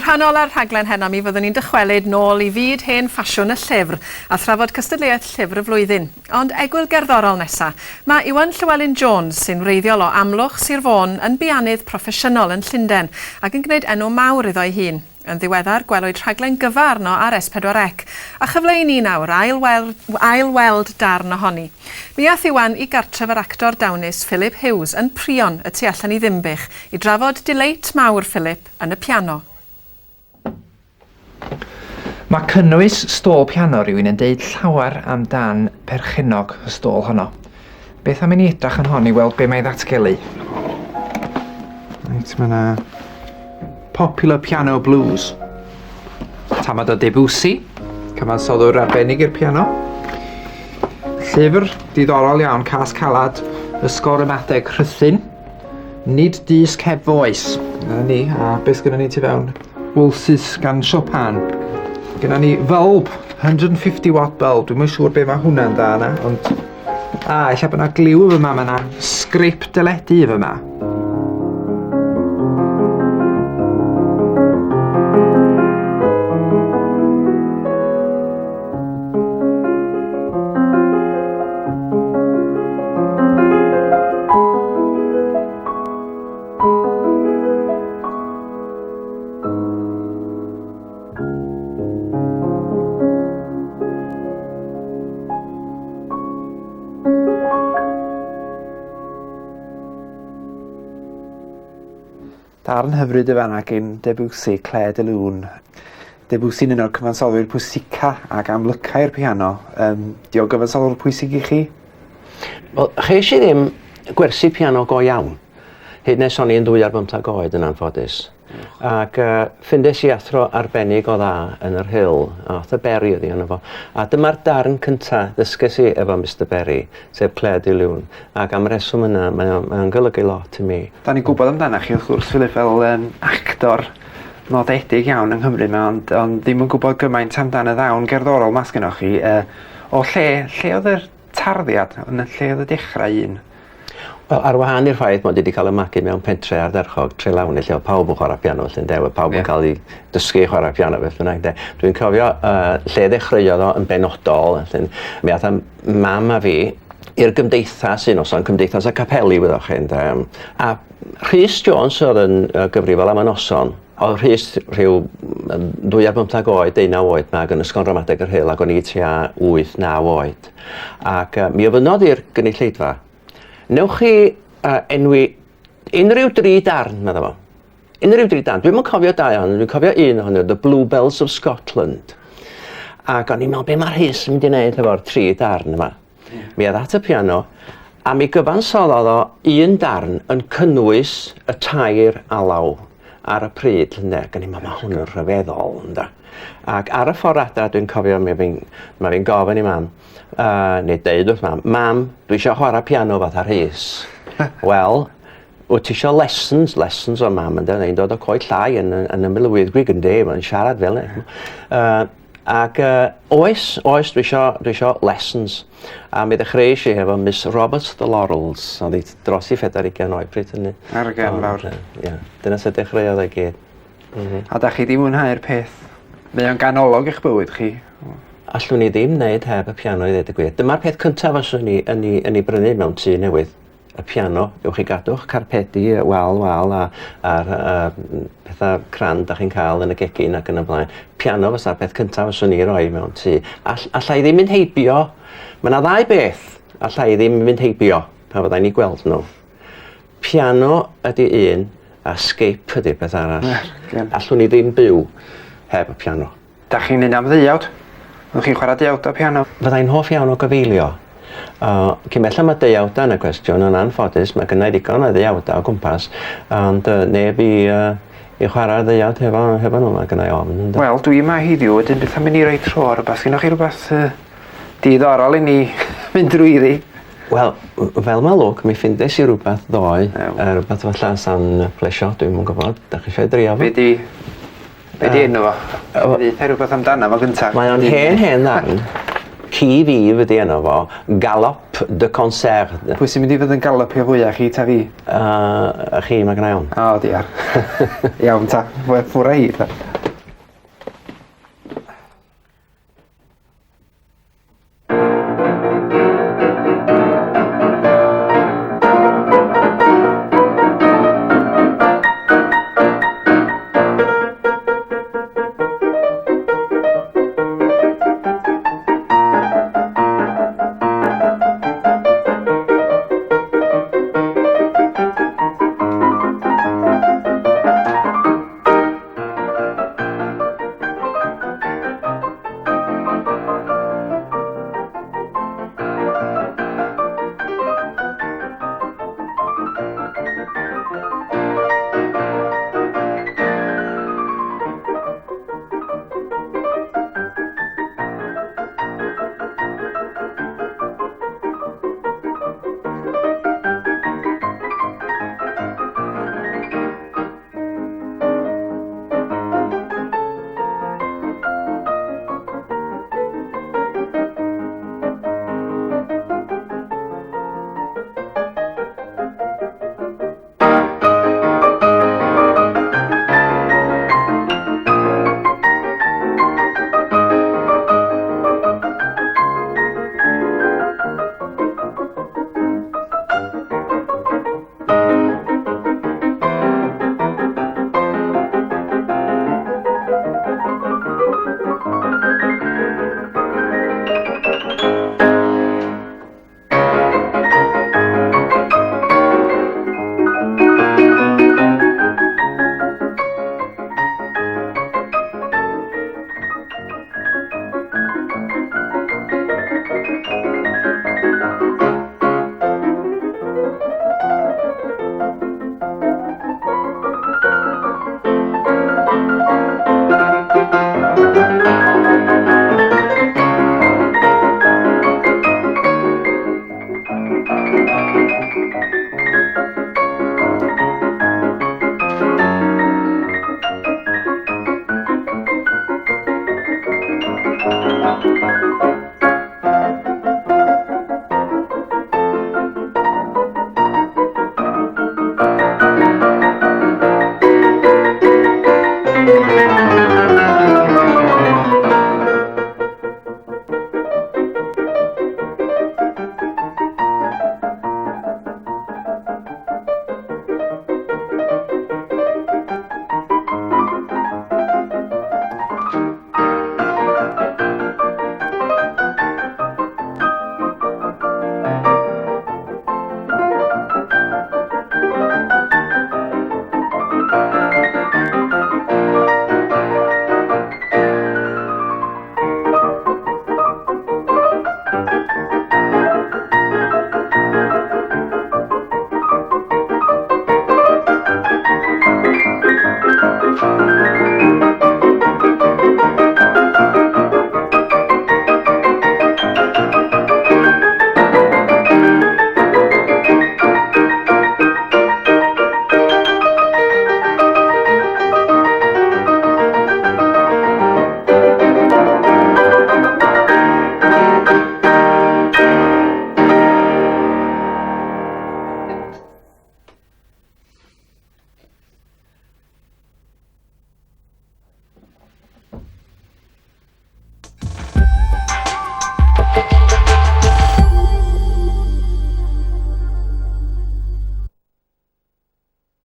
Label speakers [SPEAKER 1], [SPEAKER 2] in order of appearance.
[SPEAKER 1] rhan ola'r rhaglen heno mi fyddwn ni'n dychwelyd nôl i fyd hen ffasiwn y llyfr a thrafod cystadleuaeth Llyfr y Flwyddyn. Ond egwyl gerddorol nesa. Mae Iwan Llewelyn Jones, sy'n wreiddiol o Amlwch, Sir Fôn, yn bianydd proffesiynol yn Llundain ac yn gwneud enw mawr iddo'i hun. Yn ddiweddar, gwelwyd rhaglen gyfa arno ar S4C, a chyfle i ni nawr ail-weld darn ohoni. Mi aeth Iwan i gartref yr actor dawnus Philip Hughes yn Prion, y tu allan i Ddinbych, i drafod dileit mawr Philip yn y piano.
[SPEAKER 2] Mae cynnwys stôl piano rhywun yn deud llawer amdan perchennog y stôl honno. Beth am i ni edrach yn hon i weld be mae'n ddatgelu? Reit, mae yna Popular Piano Blues. Tamad o Debussy, cyfansoddwr arbennig i'r piano. Llyfr diddorol iawn, Cas Calad, Ysgol Ramadeg Rhuthun. Nid dysg heb foes. Dyna ni, a beth gyda ni tu fewn? Waltzes gan Chopin. Gyda ni bulb, 150 watt bulb. Dwi'm yn siŵr be mae hwnna'n dda yna, ond... A, ella bod yna gliw yn fyma, mae yna sgrip deledu yn fyma. Darn hyfryd y fanna gin Debussy, Clair de Lune. Debussy'n un o'r cyfansoddwyr pwysica ac amlyca i'r piano. Um, di o gyfansoddwr pwysig i chi?
[SPEAKER 3] Wel, ches i ddim gwersi piano go iawn. Hyd nes o'n i'n ddwy ar bymthag oed yn anffodus. Ac uh, ffindes i athro arbennig o dda yn yr Hill, Arthur Berry oedd enw fo. A dyma'r darn cynta ddysges i efo Mr Berry, sef Clair de Lune. Ac am reswm yna, mae o'n, mae o'n golygu lot i mi.
[SPEAKER 2] Da ni'n gwybod amdanoch chi wrth gwrs, Philip, fel um, actor nodedig iawn yng Nghymru yma, ond, ond ddim yn gwybod gymaint amdan y ddawn gerddorol mas gynnwch chi. Uh, o lle, lle oedd yr tarddiad, yn lle oedd y dechrau un?
[SPEAKER 3] Wel, ar wahân i'r ffaith mod i wedi cael 'y magu mewn pentre ardderchog, Trelawney, lle oedd pawb yn chwarae piano 'lly ynde, oedd pawb yn cael eu dysgu i chwarae piano beth bynnag ynde. Dwi'n cofio uh, lle ddechreuodd o yn benodol, felly, mi ath mam a fi i'r gymdeithas un noson, cymdeithas y capeli, wyddoch chi, ynde. A Rhys Jones oedd yn uh, gyfrifol am y noson. Oedd Rhys rhyw ddwy ar bymthag oed, deunaw oed 'ma, ac yn Ysgol Ramadeg yr Rhyl, ac o'n i tua 8-9 oed. Ac uh, mi ofynnodd i'r gynulleidfa, newch chi uh, enwi unrhyw dri darn, medda fo. Unrhyw dri darn. Dwi'm yn cofio dau ohonyn dwi'n cofio un ohonyn The Bluebells of Scotland. Ac o'n i'n meddwl, be mae Rhys yn mynd i wneud efo'r tri darn yma? Mi ath at y piano, a mi gyfansoddodd o un darn yn cynnwys y tair alaw ar y pryd, ynde. Ac o'n i'n meddwl, mae hwn yn rhyfeddol, ynde. Ac ar y ffordd adra, dwi'n cofio, mi fi'n ma fi'n gofyn i mam, uh, neu deud wrth mam, mam, dwi eisiau chwarae piano fatha Rhys. Wel, wyt ti eisiau lessons, lessons o mam, ynde, neu'n dod o coed llai yn, yn ymyl y wyddgrug, ynde, mae'n siarad fel yna. Uh, Ac uh, oes, oes, dwi isio, dwi isio lessons. A mi ddechreuais i hefo Miss Roberts the Laurels, oedd hi dros i 40 oed pryd hynny.
[SPEAKER 2] Argen fawr.
[SPEAKER 3] Ie, yeah. dyna sut dechreuodd ei gyd.
[SPEAKER 2] Mm -hmm. A da chi di mwynhau'r peth? Mae o'n ganolog i'ch bywyd chi?
[SPEAKER 3] Allwn ni ddim wneud heb y piano i ddweud y gwir. Dyma'r peth cyntaf fyswn ni yn ei, yn ei brynu mewn tŷ newydd. y piano, gewch chi gadw'ch carpedi wal wal a a'r yy petha crand 'dach chi'n ca'l yn y gegin ac yn y blaen. Piano fysa'r peth cynta fyswn i roi mewn tŷ. All- alla i ddim mynd heibio ma' 'na ddau beth alla i ddim mynd heibio pan fyddai'n 'u gweld n'w. Piano ydi un a sgip ydi'r peth arall. Allwn i ddim byw heb y piano.
[SPEAKER 2] Dach chi'n un am ddeuawd? Fyddwch chi'n chwarae deuawdau piano?
[SPEAKER 3] Fyddai'n hoff iawn o gyfeilio. Uh, cyn belled mae deuawdau yn y cwestiwn, yn anffodus, mae gynna i ddigon o ddeuawdau o gwmpas, ond uh, neb i, uh, i chwarae'r ddeuawd hefo, hefo nhw, mae gynna i ofn. Ynddo?
[SPEAKER 2] Wel, dwi yma heddiw, wedyn beth am i ni roi tro ar rhywbeth? Gynnwch chi rhywbeth uh, diddorol i ni fynd drwyddi?
[SPEAKER 3] Wel, fel mae lwc, mi ffindes i rhywbeth ddoe, uh, rhywbeth falle sa'n plesio, dwi'm yn gwybod. Da chi eisiau drio fo?
[SPEAKER 2] Be di Be di enw fo? Ddeutha rhywbeth amdano fo gynta.
[SPEAKER 3] Mae o'n hen hen ddarn. Ci Vive ydi enw fo. Galop de concert.
[SPEAKER 2] Pwy sy'n mynd i fod yn galopio fwya, chi ta fi?
[SPEAKER 3] Yy chi ma' gynna i ofn.
[SPEAKER 2] O diar. Iawn ta. Wel ffwr' â hi ta. Thank you.